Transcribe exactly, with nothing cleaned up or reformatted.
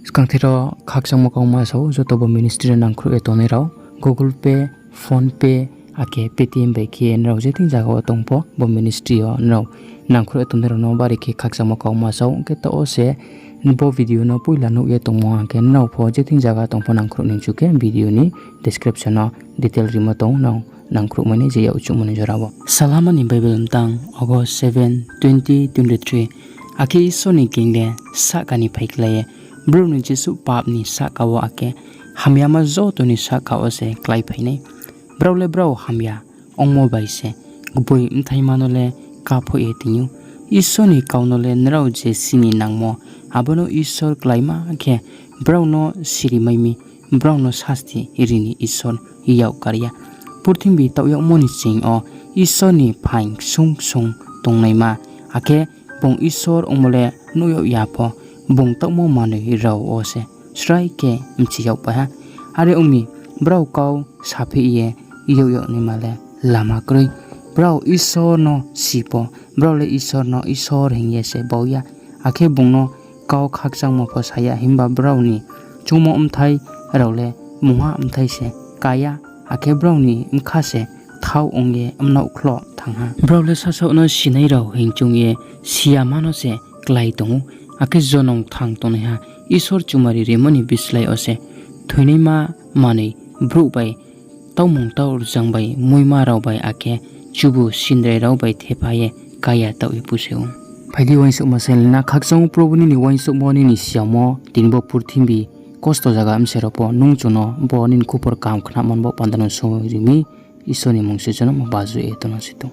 Skangthe rao khakchangmo kauma sa ou, joto bo ministry no nangkhruh ye tongnai rao, Google Pay, PhonePe, akhe Paytm bai khe nrao je thing zaga wo tong pho, bo ministry yo nrao nangkhruh ye tongnai rao no bari khe khakchangmo kauma sa ou. Hing khe taoh wo se bo video no poila nuh ye tongmo hing khe nrao pho je thing zaga tong pho nangkhruh ni chu khe video ni description no detail rimo tong nang nangkhruhmai ni je yak chuhmo ni jora wo. Salama ni Bible mtang August seven, twenty twenty-three. Akhe Isor ni king le sahka ni phaikhlai ye, brouh ni jesuh pap ni sahka wo akhe hamyama joto ni sahka wo se kláiphai nai. Brao le brao hamya ongmo bai se gboi bthaima no le káphoih ye toing ou. Isor ni kau no le nrao je sini nangmo, abo no Isor kláima khe brao no siri mai mi, brao no sasti ri ni Isor yak kar ya. Purthimbi taoh yagmo ni ching yo Isor ni phaing ksung ksung tongnaima, akhe bung Isor ongmo le nuh yag ya pho, bung taohmo manoi rao wo se srai khe mchi yagpai ha. Are ong mi, brao kau sapheh ye yak yag naima le lama kroi. Brao Isor no si pho, brao le Isor no Isor hing ye se bau ya, akhe bung no kau khakchangmo pho sa ya, himba brao ni choungmo bthai rao le mungha bthai se ká ya, akhe brao ni bkha se thao ong ye mnaoh khloh thanng ha. Brao le sasaoh no sinai rao hing choung ye si yama no se klái tong ou, akhe jonom kthang tongnaiha Isor chumari rimo ni bislái yo se thoinaima manoi brouh bai taumung taoh rzang bai muima rao bai akhe chubu sindrai rao bai thepha ye ká ya taoh ye puse ou. Phai di uaingsouhma sainglai na, khakchang ou Probu nini uaingsouhmo, nini siyamo, tini bo purthimbi kosto zaga bse rao pho nung chung no bo nini khupor kaham khnamo ni bo panda no soi ri mi. Isor ni mmung se jonom baju ye tong no se tong.